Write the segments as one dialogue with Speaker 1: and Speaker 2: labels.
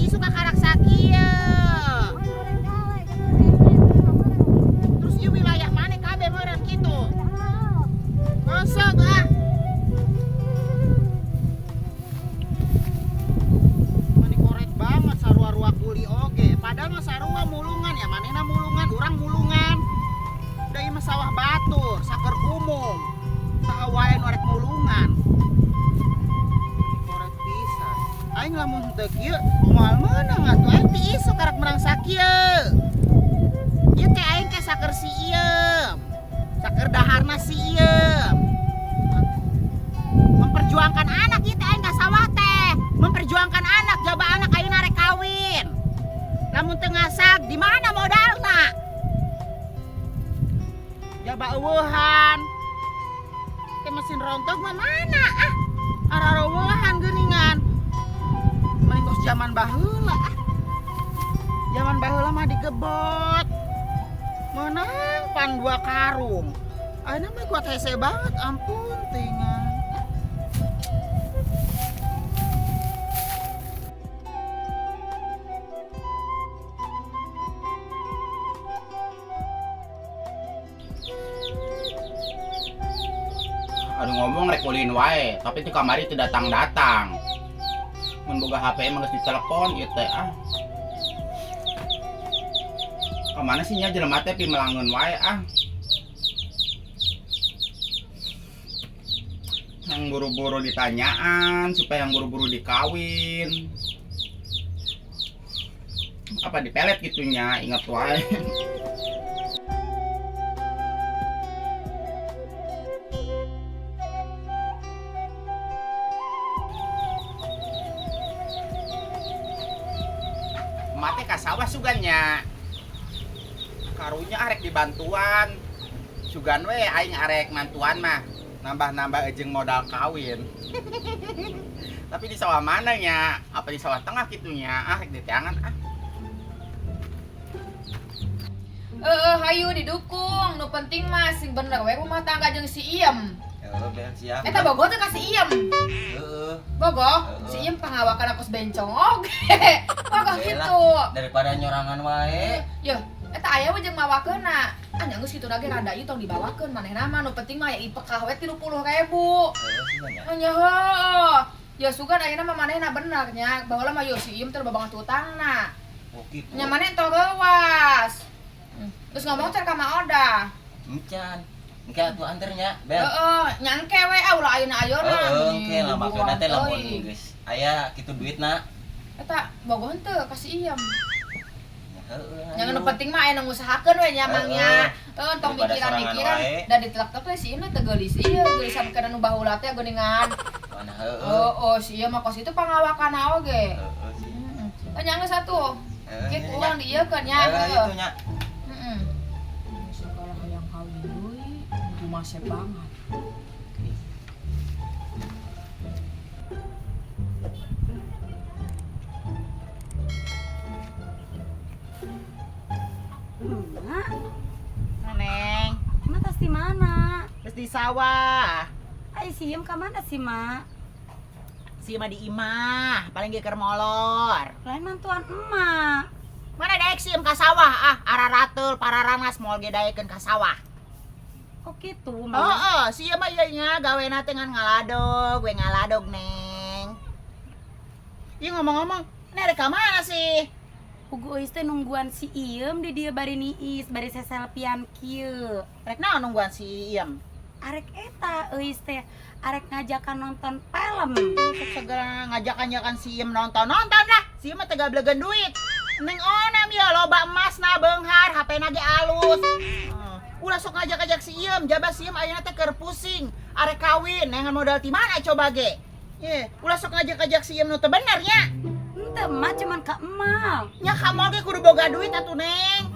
Speaker 1: ti isuk kakarak sakieu. Terus ieu wilayah mana kabeh meureun kitu? Kosong ah. Mani korek banget sarua-rua kuli oge. Padahal mah sarua mulungan ya, manehna mulungan, urang mulungan. Udah ieu mah sawah batur, saker umum. Saha wae nu arek mulungan. Korek pisan. Aing lamun teu kieu moal meunang atuh, aing ti isuk karak menang sakieu. Ieu teh aing teh saker si Iem. Saker daharna si Iem. Memperjuangkan anak ieu teh aing ka sawah teh. Memperjuangkan anak, jaba anak ayeuna rek kawin. Lamun teu ngasak di mana modalna? Jaba eueuhan. Teh mesin rontok mah mana ah? Arareueuhan geuningan. Mending kos zaman baheula ah. Zaman baheula mah digebot. Menang pan 2 karung. Ayeuna mah kuat hese banget, ampun tingan.
Speaker 2: Aduh ngomong rek ulin wae, tapi ti kamari teu datang-datang. Mun boga HP mah geus ditelepon ieu teh ah. Kamana sih nya jelema teh pimelangeun wae ah. Yang buru-buru ditanyaan supaya yang buru-buru dikawin. Apa dipelet gitunya, ingat wae. Mate ka sawah sugannya. Karunya arek dibantuan. Sugan we aing arek mantuan mah. Nambah-nambah ejeng modal kawin. Tapi di sawah mana nya? Apa di sawah tengah gitunya? Ah, rek di teangan ah.
Speaker 3: Heeh, hayu didukung. Nu penting mah sing bener we rumah tangga jeung si Iem.
Speaker 4: Heeh, beak siap.
Speaker 3: Eta bogoh teh ka si Iem.
Speaker 4: Heeh.
Speaker 3: Bogoh,
Speaker 4: Heeh.
Speaker 3: si Iem pangawakan aku bencong oge. Bogoh
Speaker 4: Oke
Speaker 3: gitu.
Speaker 4: lah, daripada nyorangan wae.
Speaker 3: Yeuh, eta aya we jeung mawakeunna. Ah, nya geus kitu lagi rada ieu tong dibawakeun manehna mah nu penting mah aya ipekah we 30.000.
Speaker 4: Heeh, sugan ya.
Speaker 3: Nya heuh. Ya sugan ayeuna mah manehna bener nya. Baheula mah yo si Iem teh loba banget utangna.
Speaker 4: Oh kitu.
Speaker 3: Nya maneh tong reuas. Terus ngomong cer ka Ma Odah.
Speaker 4: Encan. Engke atuh anternya, Bel.
Speaker 3: Heeh, nyangke we ah ulah ayeuna ayeuna.
Speaker 4: Heeh, engke lah makeuna teh lamun
Speaker 3: Euy.
Speaker 4: geus aya kitu duitna.
Speaker 3: Eta bogoh henteu ka si Iem.
Speaker 4: Heeh.
Speaker 3: Yang nu penting mah aya nu ngusahakeun we nya Mang nya. Heeh, tong
Speaker 4: Daripada
Speaker 3: mikiran-mikiran
Speaker 4: sorangan wae.
Speaker 3: da ditelek-telek we si Iem teh geulis ieu, geulisan kana nu baheula teh geuningan.
Speaker 4: Mana heeh.
Speaker 3: Oh, oh si Iem mah kos itu pangawakana oge.
Speaker 4: Heeh sih.
Speaker 3: Heeh. Oh, nya geus atuh.
Speaker 4: Heeh,
Speaker 3: Ke
Speaker 4: nya.
Speaker 3: kurang diieukeun nya.
Speaker 4: Heeh,
Speaker 3: Heeh.
Speaker 4: itu nya.
Speaker 3: Heeh. Sekolah hayang kawin deui, masih banget.
Speaker 5: Emak,
Speaker 1: Neng,
Speaker 5: emak tas di mana?
Speaker 1: geus di sawah.
Speaker 5: Ai si Iem ka mana sih, Mak?
Speaker 1: Si mah di imah, paling ge keur molor.
Speaker 5: Lain mantuan emak.
Speaker 1: Mana daek si Iem ka sawah ah, ararateul pararanas moal ge daekeun ka sawah.
Speaker 5: Oh gitu, Mak.
Speaker 1: Heeh, si Iem mah ieu nya gawena teh ngan ngaladog, we ngaladog, Neng. Ieu ngomong-ngomong, ini arek ka mana sih?
Speaker 5: Pugu euis teh nungguan si Iem di dieu bari niis, bari seselpian kieu.
Speaker 1: Rek naon nungguan si Iem?
Speaker 5: Arek eta euis teh arek ngajakan nonton film.
Speaker 1: Sok segala ngajakan-ngajakan si Iem nonton-nonton lah. Si Iem mah teu gablegeun duit. Neng onam ya loba emasna beunghar, HP-na ge alus. Ulah sok ngajak-ngajak si Iem, jaba si Iem ayeuna teh keur pusing, arek kawin, neangan modal ti mana coba ge. Ye, ulah sok ngajak-ngajak si Iem nu teu bener nya.
Speaker 5: Henteu emak cuman ka emak.
Speaker 1: Nya ka mall ge kudu boga duit atuh Neng.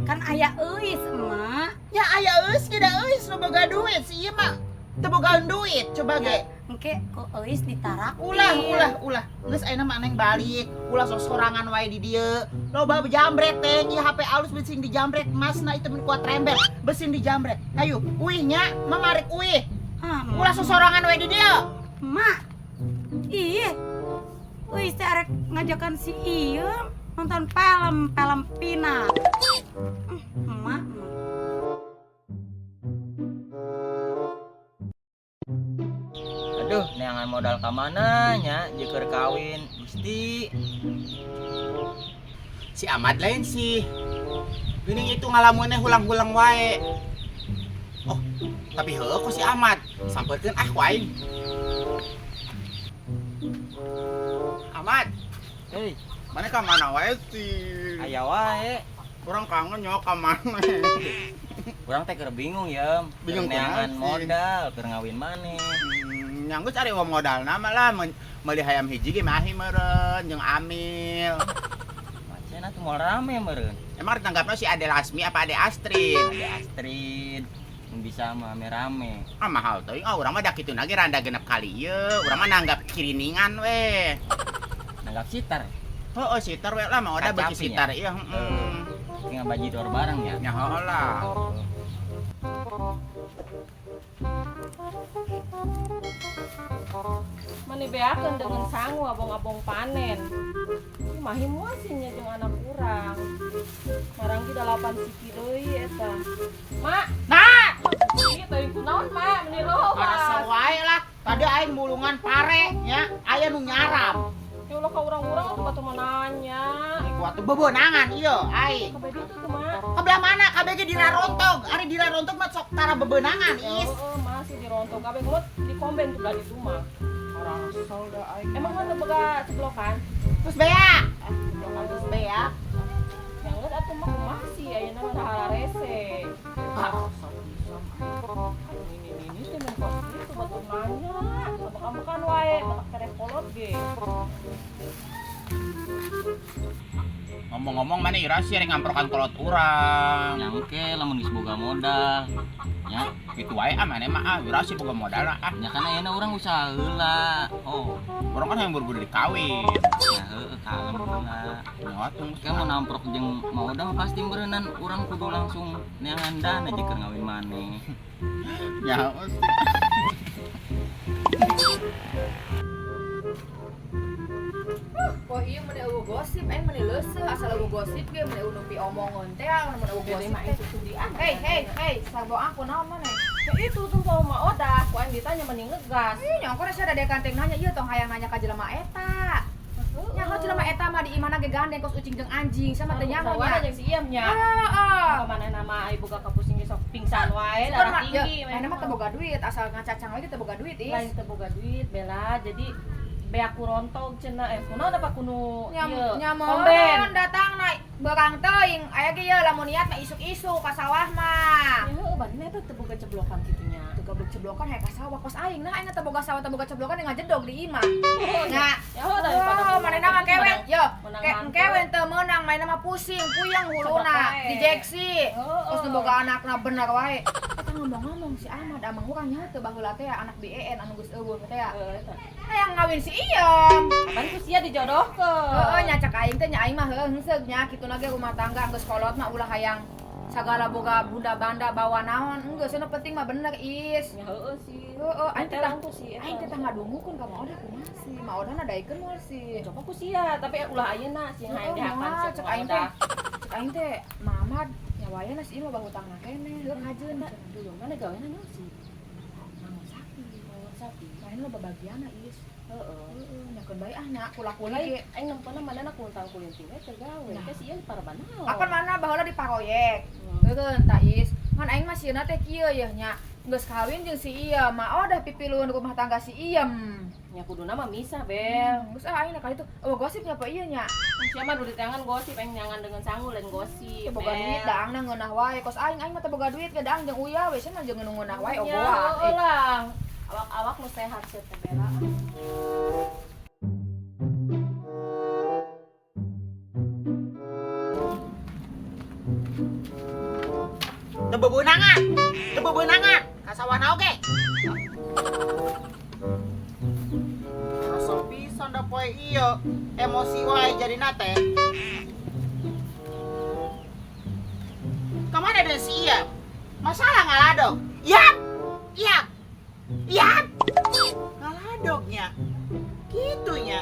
Speaker 5: Kan aya euis emak.
Speaker 1: Nya aya euis ge da euis nu boga duit, si Iem mah teu bogaan duit coba ge.
Speaker 5: Engke ku euis ditaraktir.
Speaker 1: Ulah, ulah, ulah. Geus ayeuna mah Neng balik. Ulah sok sorangan wae di dieu. Loba jambret teh, ieu HP alus besing dijambret, emasna itu kuat rembet, besing dijambret. Ayo, uih nya, mamarik uih.
Speaker 5: Ah,
Speaker 1: Ulah sok sorangan wae di dieu.
Speaker 5: Emak. Ih. Euy teh arek ngajakan si Iem nonton film, film Pina. Emak.
Speaker 4: Aduh, neangan modal ka mana nya jeung keur kawin, Gusti.
Speaker 2: Si Ahmad lain sih. Geuning itu ngalamunnya hulang-hulang wae. Oh, tapi heueuh ku si Ahmad. Sampeurkeun ah ku aing. Ahmad,
Speaker 4: Hei,
Speaker 2: mana ka mana wae sih?
Speaker 4: aya wae.
Speaker 2: Kurang kangen nyawa ka mana.
Speaker 4: Urang teh keur bingung ya,
Speaker 2: Bingung
Speaker 4: neangan
Speaker 2: kunaon sih?
Speaker 4: modal keur ngawin maneh.
Speaker 2: Nyanggus ari wa modalna mah lah meuli hayam hiji ge mahi meureun jeung Amil.
Speaker 4: Macena tuh moal rame meureun.
Speaker 2: Emang ditanggapna si Ade Lasmi apa Ade Astrid?
Speaker 4: Ade Astrid mun bisa mah rame-rame.
Speaker 2: Ah mahal teuing, ah urang mah da kitu na ge randa genep kali ieu. Urang mah nanggap kiriningan we.
Speaker 4: Nanggap sitar.
Speaker 2: Heeh, sitar we lah mah udah beuki
Speaker 4: Kacapi nya?
Speaker 2: sitar ieu heeh.
Speaker 4: Tinggal bajidor bareng ya.
Speaker 2: Nya heueuh lah.
Speaker 6: Mani beakeun dengan sangu abong-abong panen. Mahi moal sih nya jeung anak urang. Maranggi 8 siki deui eta. Mak,
Speaker 1: Nah,
Speaker 6: ieu teuing kunaon mak meuni rowas.
Speaker 1: ngarasa wae lah. Tadi aing mulungan pare nya, aya nu nyaram.
Speaker 6: Ya ulah ka urang-urang atuh batu mah nanya.
Speaker 1: Ku atuh bebeunangan ieu aing.
Speaker 6: Kabeh ditu tuh mak.
Speaker 1: Kebelah mana kabeh ge dina rontog. Ari dina rontog mah sok tara bebeunangan is.
Speaker 6: Heeh, masih dirontok kabeh ngelut di komben tuh belah ditu mah.
Speaker 1: Rasal da aing.
Speaker 6: Emang mah teu boga ceblokan?
Speaker 1: Terus bea.
Speaker 6: Ceblokan
Speaker 1: Terus bea.
Speaker 6: Yang geus atuh mah kumaha sih ayeuna mah hararese.
Speaker 1: Rasal pisan.
Speaker 6: Aduh, ini teh mun kos kitu batu nanya. Makan-makan wae, matak tereh kolot ge.
Speaker 2: Ngomong-ngomong mana ira sih rek ngamprokan kolot urang.
Speaker 4: Nyangke lamun geus boga modal. Nya,
Speaker 2: Kitu wae ah maneh mah ah ira sih boga modal ah.
Speaker 4: nya kan ayeuna urang usaha heula. Oh,
Speaker 2: Urang kan hayang buru-buru dikawin.
Speaker 4: ya heueuh kalem heula.
Speaker 2: Nya atuh
Speaker 4: Kayak mau namprok jeung modal pasti meureunnan urang kudu langsung neangan dana jeung keur ngawin maneh.
Speaker 2: Nya
Speaker 3: Poe ieu mun eueuh gosip, aing meuni leuseuh asal eueuh gosip ge mun eueuh nepi omongan teh, mun eueuh
Speaker 6: Jadi
Speaker 3: gosip
Speaker 6: mah
Speaker 3: teh.
Speaker 6: susudian.
Speaker 3: Hei, hei, hei, sarbo aku naon maneh?
Speaker 6: Ya itu tuh sama Mak Odah, ku aing ditanya mending ngegas.
Speaker 3: Ih, nyongkor sia ada kanteng nanya, ieu tong hayang nanya ka jelema eta. Nyaho jelema eta mah di imahna ge gandeng kos ucing jeung anjing, sama teh nyaho
Speaker 6: Sawana
Speaker 3: nya.
Speaker 6: jeung si Iem nya.
Speaker 3: Heeh.
Speaker 6: Ka mana nama ibu gak kapusing ge sok pingsan wae,
Speaker 3: Syukur
Speaker 6: darah
Speaker 3: mah, ya,
Speaker 6: tinggi.
Speaker 3: mana mah teu boga duit, asal ngacacang lagi teu boga duit,
Speaker 6: Lain
Speaker 3: is.
Speaker 6: teu boga duit, Bella. Jadi beak ku rontog cenah kunaon apa kunu
Speaker 3: Nyam
Speaker 6: ieu,
Speaker 3: nyamon
Speaker 6: komben.
Speaker 3: datang na beurang teuing, aya ge ye lamun niat mah isuk-isuk ka sawah mah.
Speaker 6: Ya heueuh bari eta teu boga ceblokan kitu nya.
Speaker 3: Teu goblok ceblokan hayang ka sawah kos aing nah aing teu boga sawah teu boga ceblokan ngajedog di imah. Nya.
Speaker 6: Ya heueuh daripada
Speaker 3: Oh, manehna mah kewe, yo,
Speaker 6: menang
Speaker 3: ke
Speaker 6: mantu.
Speaker 3: engke we teu meunang, mainna mah pusing, puyeng huluna,
Speaker 6: Seberapa wae.
Speaker 3: dijeksi.
Speaker 6: Heeh.
Speaker 3: Terus nu boga anakna bener wae. Eta ngomong-ngomong si Ahmad amang urang nyaho teu baheula teh anak BEN anu geus eueuh teh ya.
Speaker 6: Heeh, eta.
Speaker 3: Hayang ngawin si Iyem.
Speaker 6: Apaan ku sia dijodohkeun.
Speaker 3: Heeh nya cek aing teh nya aing mah heueuh heungseug nya kituna ge rumah tangga geus kolot mah ulah hayang sagala boga bunda banda bawa naon enggeus nu penting mah bener is.
Speaker 6: Ya heueuh sih.
Speaker 3: Heeh aing teh
Speaker 6: Terang ku si eta.
Speaker 3: aing teh ngadungukeun ka Maodah kumaha sih. Maodah nadaikeun moal sih.
Speaker 6: Coba ku sia, tapi ulah ayeuna sih hayang
Speaker 3: Heeh,
Speaker 6: dihakan
Speaker 3: moal
Speaker 6: sih
Speaker 3: cek aing teh. Cek aing teh Mamad nyawayana si ieu loba hutangna keneh heueuh kajeun.
Speaker 6: Dulu mana gawena naon sih?
Speaker 3: Mangun sapi.
Speaker 6: Mangun sapi.
Speaker 3: Lain loba bagiana is.
Speaker 6: Heeh.
Speaker 3: Heeh nyakeun bae ah nya kula-kuli
Speaker 6: Lain
Speaker 3: ge.
Speaker 6: aing nempona manehna kuntang kulinting we teu gawe.
Speaker 3: Nah.
Speaker 6: Teh sia parabanaon.
Speaker 3: Apa mana baheula di paroyek. Heueuh tah is. Ngan aing mah sieuna teh kieu yeuh nya. Geus kawin jeung si Iem, mah odah pipiluan rumah tangga si Iem.
Speaker 6: Nya kuduna mah misah, Bel.
Speaker 3: Geus ah aing na kali itu oh gosip nya apa ieu nya.
Speaker 6: Sia mah nu diteangan gosip aing nyangan dengan sangu lain gosip.
Speaker 3: Teu boga duit daangna ngeunah wae. Kos aing aing mah teu boga duit ge daang jeung uya we sia mah jeung ngeunah wae
Speaker 6: Ya,
Speaker 3: ogoan.
Speaker 6: heueuh lah. Awak-awak nu sehat sia teh Bella.
Speaker 1: Teu bebeunangan. Teu bebeunangan. Ka sawahna oge.
Speaker 2: Rasa pisan da poe ieu. Emosi wae jadina teh.
Speaker 1: Kamana deui si Iem? Masalah ngaladog. Yap. Yap. Yap.
Speaker 2: Ngaladognya. Kitunya.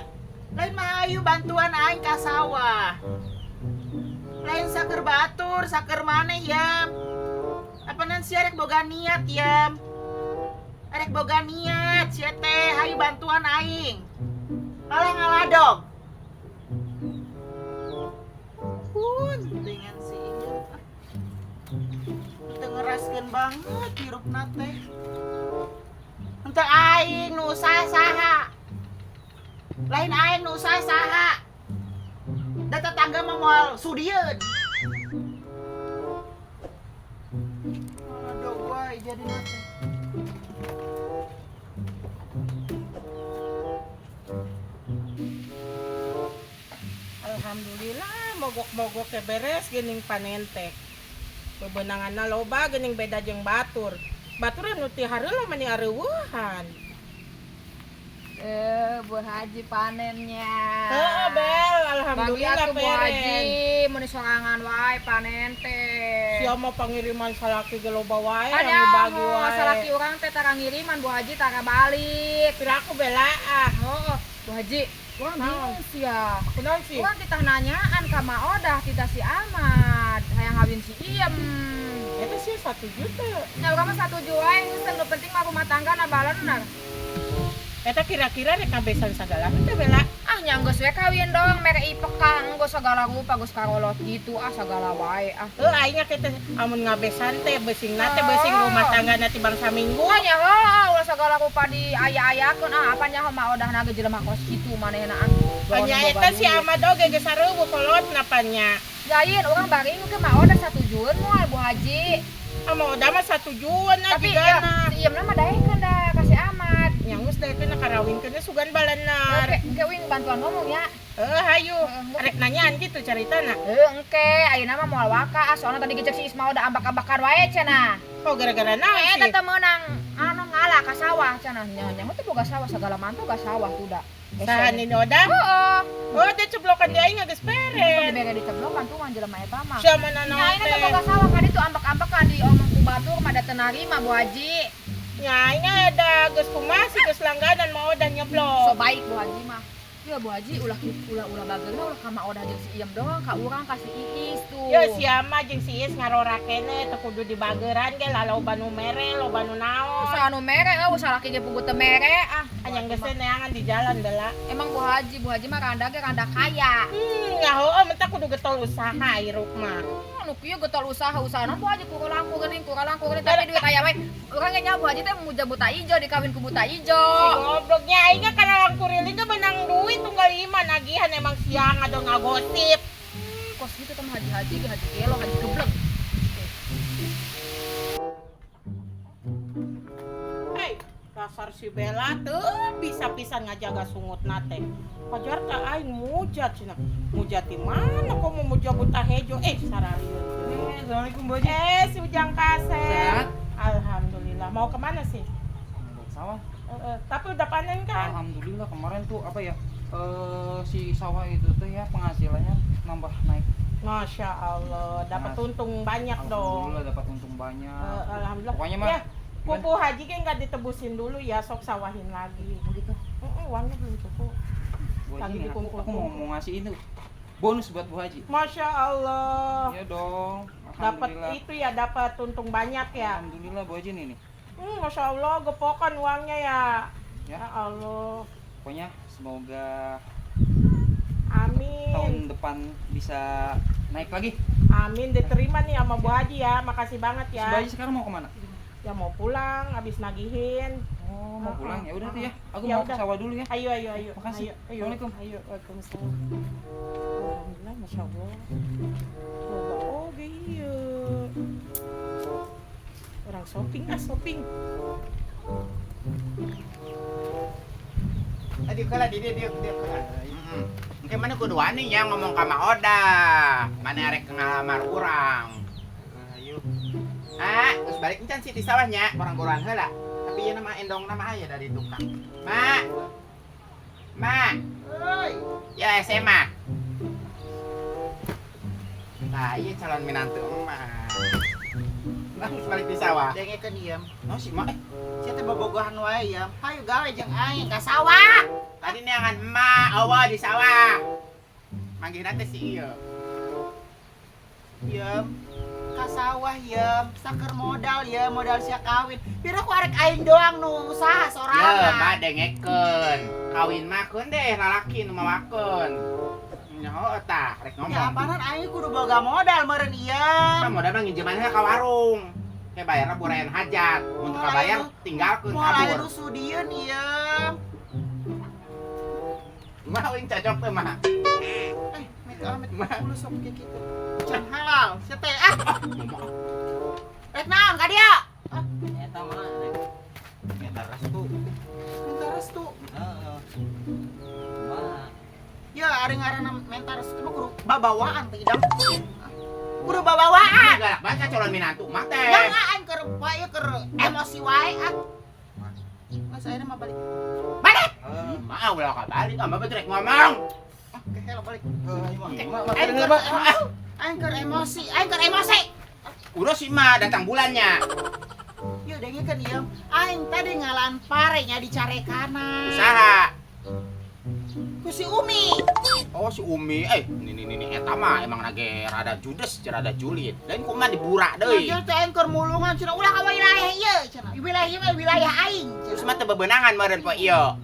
Speaker 1: Lain mah hayu bantuan aing ka sawah. Lain saker batur, saker maneh ya. Apanan sia rek boga niat ya. Rek boga niat sia teh hayu bantuan aing. Malah ngaladog. Pun dengan si Iyem. Teu ngeraskeun banget hirupna teh. Henteu aing nu usaha saha. Lain aing nu usaha saha. Da tetangga mah moal sudieun. Ngaladog wae jadina teh.
Speaker 7: Alhamdulillah mogok-mogok ke beres geuning panen teh. Bebenanganna loba geuning beda jeung batur. Batur anu ti hareula mani areuweuhan.
Speaker 3: Bu Haji panennya.
Speaker 7: Heeh, Bel, alhamdulillah
Speaker 3: bagi atuh Bu Haji,
Speaker 7: peren.
Speaker 3: mun sorangan wae panen teh.
Speaker 7: Sia mah pangiriman salaki ge loba wae,
Speaker 3: Ada
Speaker 7: yang dibagi wae.
Speaker 3: Salaki urang teh tara ngiriman Bu Haji tara balik.
Speaker 7: Piraku bela ah.
Speaker 3: Heeh, Bu Haji, urang bingung sia.
Speaker 7: Kunaon sih?
Speaker 3: Urang titah nanyaan ka Ma Odah, titah si Ahmad, hayang ngawin si Iem.
Speaker 7: Eta sih 1 juta.
Speaker 3: Nya urang mah 1 juta wae geus nu penting mah rumah tangga na balenar.
Speaker 7: Eta kira-kira rek ngabesan sagala henteu Bela?
Speaker 3: Ah nya geus we kawin doang mere ipekang geus sagala rupa geus karolot gitu ah sagala wae ah.
Speaker 7: Heuh aing nya teh amun ngabesan teh beusingna teh beusing rumah tangga na tibang saminggu.
Speaker 3: Ah nya heuh ulah sagala rupa di aya-ayakeun ah apa nya mah odahna ge jelema kos kitu manehna ah.
Speaker 7: Nya eta si Ahmad oge geus sareuweuh kolotna pan nya.
Speaker 3: Lain urang bari ke mah odah satujueun moal Bu Haji.
Speaker 7: Ah mah odah mah satujueun ah
Speaker 3: tapi
Speaker 7: jigana.
Speaker 3: Si Iem mah daekeun da ka si Ahmad.
Speaker 7: Nya geus daekeun karawinkeun sugan balenar.
Speaker 3: Oke, engke wing bantuan ngomong ya.
Speaker 7: Heuh hayu. Rek nanyaan kitu caritana.
Speaker 3: Heuh engke ayeuna mah moal waka ah soalna tadi gecek si Ismail udah ambak-ambakan wae cenah.
Speaker 7: Oh gara-gara naon sih?
Speaker 3: Eta teh meunang anu ngalah ka sawah cenah. Nya nya teh boga sawah sagala mantu ga sawah tuh da.
Speaker 7: Saha ni Oda?
Speaker 3: Heeh.
Speaker 7: Oh, dia ceblokan di aing geus peren.
Speaker 3: Dibere diceblokan tuh mah jelema eta mah.
Speaker 7: Sia mana naon
Speaker 3: Nya ayeuna teh boga sawah ka ditu ambak-ambakan di omong ku batur mah da teu narima Bu Haji.
Speaker 7: Nya aing ada geus kumaha sih geus langganan mah Oda nyeblok.
Speaker 3: So baik Bu Haji mah. Ya Bu Haji ulah ulah ulah bageurna ulah ka Ma Odah jeung si Iem doang ka urang ka si Iis tuh.
Speaker 7: Ya si Ama jeung si Iis ngarora keneh teu kudu dibageran ge loba nu mere loba nu naon.
Speaker 3: Usaha nu mere euy usaha laki ge puguh teu mere ah.
Speaker 7: Anyang geus neangan di jalan bela.
Speaker 3: Emang Bu Haji mah randa ge randa kaya.
Speaker 7: Nya heueuh mentak kudu getol usaha hirup mah.
Speaker 3: Anu kieu getol usaha usahana Bu Haji kurang geuning kurang geuning tapi duit aya wae. Urang ge nya Bu Haji teh muja buta ijo dikawin ku buta ijo.
Speaker 7: Si gobloknya aing ge kana langkuriling ge menang duit tunggal lima nagihan emang siang atau ngagosip.
Speaker 3: Kos gitu teman haji-haji, haji gelo, haji geblek.
Speaker 7: Hei, dasar si Bella tuh bisa pisan ngajaga sungut nate. Pajar tak aing mujat cenah. Mujat di mana kok mau muja buta hejo? Sararieu.
Speaker 4: Assalamualaikum Bu Haji.
Speaker 7: Si Ujang Kasep.
Speaker 4: Sehat?
Speaker 7: Alhamdulillah. Mau kemana sih?
Speaker 4: Sawah.
Speaker 7: Tapi udah panen kan?
Speaker 4: Alhamdulillah kemarin tuh apa ya? Si sawah itu tuh ya penghasilannya nambah naik.
Speaker 7: Masya Allah, dapat untung banyak dong.
Speaker 4: Alhamdulillah dapat untung banyak.
Speaker 7: Alhamdulillah.
Speaker 4: Pokoknya mah
Speaker 7: ya, kupu haji kan nggak ditebusin dulu ya, sok sawahin lagi.
Speaker 4: Gitu.
Speaker 7: Uangnya belum cukup.
Speaker 4: Bu Haji, aku mau ngasih itu bonus buat Bu Haji.
Speaker 7: Masya Allah.
Speaker 4: Iya dong.
Speaker 7: Dapat itu ya, dapat untung banyak ya.
Speaker 4: Alhamdulillah Bu Haji nih.
Speaker 7: Masya Allah, gepokan uangnya ya.
Speaker 4: Ya,
Speaker 7: ya Allah.
Speaker 4: Pokoknya semoga
Speaker 7: amin
Speaker 4: tahun depan bisa naik lagi.
Speaker 7: Amin, diterima nih sama Bu Haji ya. Makasih banget ya.
Speaker 4: Bu Haji sekarang mau kemana?
Speaker 7: Ya mau pulang, habis nagihin.
Speaker 4: Oh, mau pulang ya udah tuh ya. Aku
Speaker 7: ya
Speaker 4: mau ke sawah dulu ya.
Speaker 7: Ayo ayo ayo.
Speaker 4: Makasih.
Speaker 7: Ayo.
Speaker 4: Assalamualaikum.
Speaker 7: Ayo, waalaikumsalam. Alhamdulillah, masya Allah. Loba oge ieu. Orang shopping ah shopping.
Speaker 2: Tadi kala di dia. Engke mana kudu wani nya ngomong ka Ma Odah. Mana arek ngalamar urang. Ayo. Ah, terus balik encan sih di sawahnya, orang-orang heula. Tapi ieu nama endong nama aya dari tukang. Ma. Ma.
Speaker 1: Hoi.
Speaker 2: Ya SMA. Nah, ieu calon minantu emak. Langsung balik di sawah.
Speaker 1: Dengekeun ieu.
Speaker 2: Oh, si Ma.
Speaker 1: Sia teh bobogohan wae ya. Hayu gawe jeung aing ka sawah.
Speaker 2: Tadi neangan emak eueuh di sawah. Manggihna teh si ieu.
Speaker 1: Yem, ka sawah yem, saker modal ya, modal sia kawin. Pira ku arek aing doang nu usaha sorangan.
Speaker 2: Ye, mah dengekeun. Kawin mah keun deh lalaki nu mawakeun. Nyaho tah rek ngomong.
Speaker 1: Ya apanan aing kudu boga modal meureun ieu.
Speaker 2: Mah modal mah nginjemanna ka warung. Ke bayarna burayan hajat. Mun teu kabayar tinggalkeun kabur.
Speaker 1: Moal aya nu sudieun ieu.
Speaker 2: Mah euing cocok teh mah.
Speaker 1: Amit amit sok kayak gitu. Can halal, sia teh ah. Rek naon ka dieu?
Speaker 4: Eta mah rek minta restu.
Speaker 1: Minta restu.
Speaker 4: Heeh. Mah.
Speaker 1: Ya ari ngaranna minta restu mah kudu babawaan teh idam. Kudu babawaan.
Speaker 2: Galak banget ka calon minantu mah teh.
Speaker 1: Ya aing keur wae keur emosi wae ah. Mas ayeuna mah balik. Balik.
Speaker 2: Mah ulah ka balik, ah mah rek ngomong.
Speaker 1: Oke, hello balik.
Speaker 2: Aing
Speaker 1: keur emosi, aing keur emosi.
Speaker 2: Urus si mah datang bulannya.
Speaker 1: Yeuh dengekeun ieu. Aing tadi ngalan pare nya dicarekana.
Speaker 2: Usaha.
Speaker 1: Ku si Umi.
Speaker 2: Oh si Umi, ini eta mah emang nage rada judes, rada julid. Lain kumaha diburak deui.
Speaker 1: Nya teh aing keur mulungan cenah ulah ka wilayah ieu cenah. Wilayah ieu mah wilayah aing.
Speaker 2: Terus mah teu bebenangan meureun poe ieu.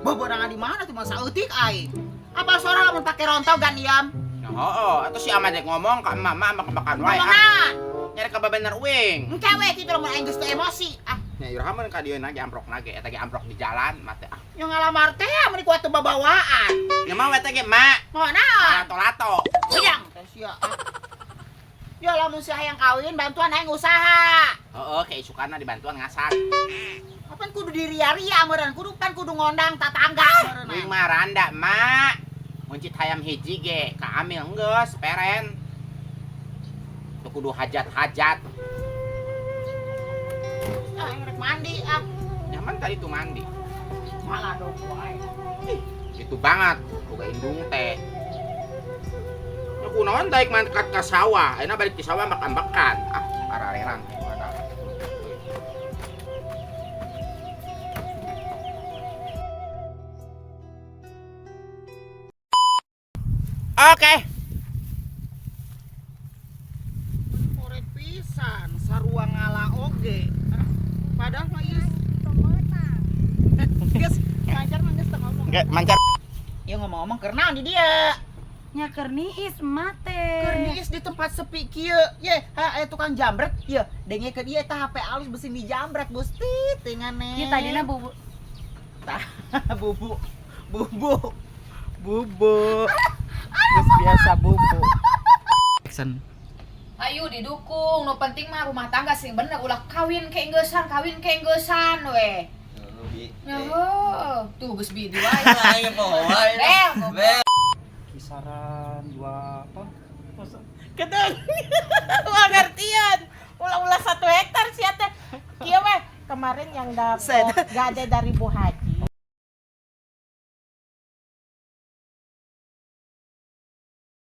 Speaker 1: Bebenangan di mana tuh masa eutik aing. Apa sora lamun pake rontogan iam?
Speaker 2: Nah, heeh, atuh si Ama dek ngomong ka emak mah makan wae.
Speaker 1: Ngomongan.
Speaker 2: Nyari ka babener uing.
Speaker 1: Engke we kitu lamun aing geus teu emosi. Ah,
Speaker 2: nya iraha mun ka dieu ge amprok nage, eta ge amprok di jalan mah teh. Ah,
Speaker 1: nya ngalamar teh mun kuat teu babawaan.
Speaker 2: Nya mah we teh ge mak.
Speaker 1: Mau naon?
Speaker 2: Lato-lato.
Speaker 1: Hayang teh sia. Ya lamun si hayang kawin bantuan aing usaha.
Speaker 2: Heeh, ke isukana dibantuan ngasak.
Speaker 1: Apan kudu diria-ria meureun, kudu pan kudu ngondang tatangga meureun.
Speaker 2: Uing mah randa, mak. Muncit hayam hiji ge, ka amil geus peren. Teu kudu hajat-hajat.
Speaker 1: Ah, aing rek mandi ah.
Speaker 2: Nyaman tadi tuh mandi.
Speaker 1: Malah dong wae.
Speaker 2: Ih, gitu banget. Boga indung teh. Ya kunaon daek mangkat ka sawah, ayeuna balik di sawah makan-makan. Ah, ararerang teh. Oke.
Speaker 1: Koret pisan sarua ngala oge. Padahal mah ieu geus mancar mah geus teu ngomong.
Speaker 2: Enggak, mancar.
Speaker 1: Ieu ngomong-ngomong keur naon di dieu?
Speaker 5: Nya keur niis emak teh.
Speaker 1: Keur niis di tempat sepi kieu. Ye, ha aya tukang jambret. Ye, dengekeun ieu eta HP alus beusi dijambret Gusti teh ngane.
Speaker 5: Ieu tadina bubu.
Speaker 1: Tah, bubu. Bubu. Bubu. Terus biasa bubu. Action.
Speaker 3: Ayo didukung, nu penting mah rumah tangga sing bener ulah kawin keenggesan, kawin keenggesan we. Ya heuh, tuh geus bi di wae.
Speaker 4: Aing poho wae.
Speaker 3: Bel,
Speaker 8: Kisaran 2 ton.
Speaker 7: Kedeng. Wah ngertian. Ulah-ulah 1 hektar sih teh. Kieu weh, kemarin yang dapat gade dari Bu Haji.